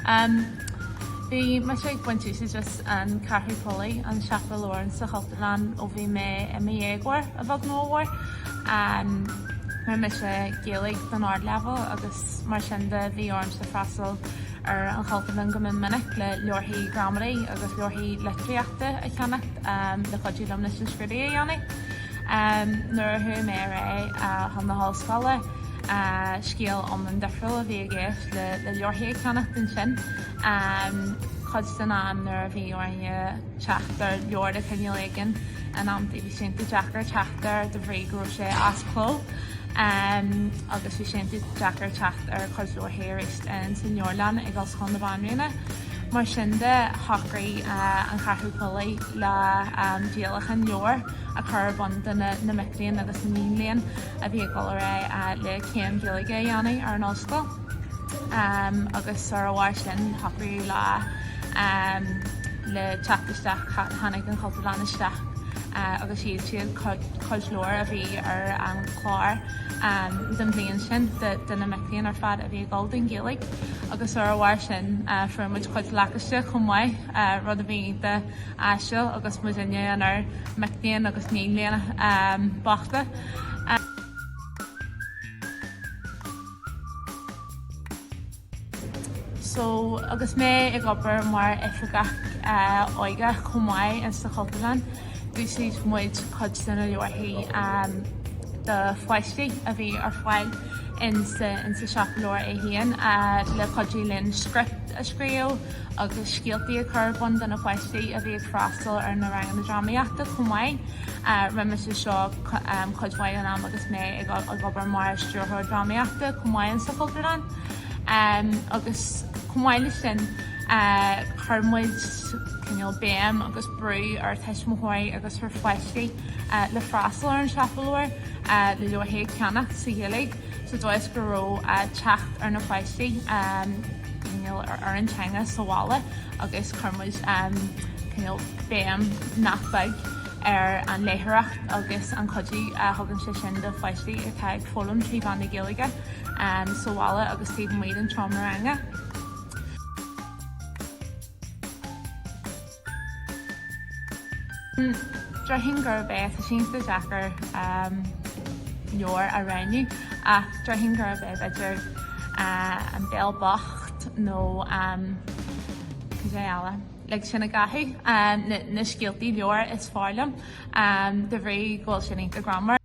Bhí mise ag baint úsáid as an Ceathrú Pollaí, an siopa leabhar sa Chultúrlann ó bhí mé i mo dhéagóir, a bheag nó a mhór. Rinne mise Gaeilge don ardleibhéal agus mar sin de bhí ormsa freastal ar an Chultúrlann go mion minic le leabharthaí gramadaí agus leabharthaí litríochta a cheannacht le cuidiú liom leis an scrúdú a dhéanamh. Nuair a chuaigh mé ar aghaidh chun na hollscoile, scéal iomlán difriúil a bhí i gceist le leabharthaí a cheannacht ansin. Cuid den am nuair a bhí orainne teacht ar leabhar de chineál éigin in amantaí bhí sé iontach deacair teacht air de bhrí go raibh sé as cló agus bhí sé iontach deacair teacht ar chuid leabharthaí arís sa leabharlann ag Ollscoil na Banríona. Mar sin de, shocraigh an Cheathrú Pollaí le díolachán leabhar a chur ar bun do na mic léinn agus na níon léinn a bhí ag dul ar aghaidh le céim Ghaeilge a dhéanamh ar an ollscoil agus ar a bharr sin shocraíodh le le teacht isteach tháinig an Chultúrlann isteach agus dhíol siad cuid leabhar a bhí ar an chlár don bhliain sin do na mic léinn ar fad a bhí ag dul don Ghaeilge agus ar a bharr sin fuair muid cuid lacáiste chomh maith, rud a bhí iontach áisiúil agus muidinne inár mic léinn agus níon léinn bochta. So, agus mé ag obair mar oifigeach óige chomh maith in sa Chultúrlann, d'úsáid muid cuid de na leabharthaí do pháistí a bhí ar fáil in sa siopa leabhar é féin le cuidiú linn script a scríobh agus scéaltaí a chur ar bun do na páistí a bhí ag freastal ar na ranganna drámaíochta chomh maith. Rinne mise seo cuid mhaith den am agus mé ag obair mar stiúrthóir drámaíochta chomh maith sa Chultúrlann. Agus chomh maith leis sin chuir muid cineál béim agus brú ar tuismitheoirí agus ar pháistí le freastal ar an siopa leabhar le leabharthaí a cheannach sa Ghaeilge sa dóigh is go raibh teacht ar na páistí cineál ar an teanga sa bhaile agus chuir muid cineál béim nach beag ar an léitheoireacht agus an cuidiú a thugann sé sin do pháistí atá ag foghlaim trí mheán na Gaeilge sa bhaile agus taobh amuigh den tseomra ranga. Déarfainn gurb é, tá sé iontach deacair leabhar a roghnú ach déarfainn gurb é b'fhéidir An Béal Bocht nó cad é eile, Lig Sinn i gCathú, na scéaltaí leabhar is fearr liom de bhrí go bhfuil siad iontach greannmhar.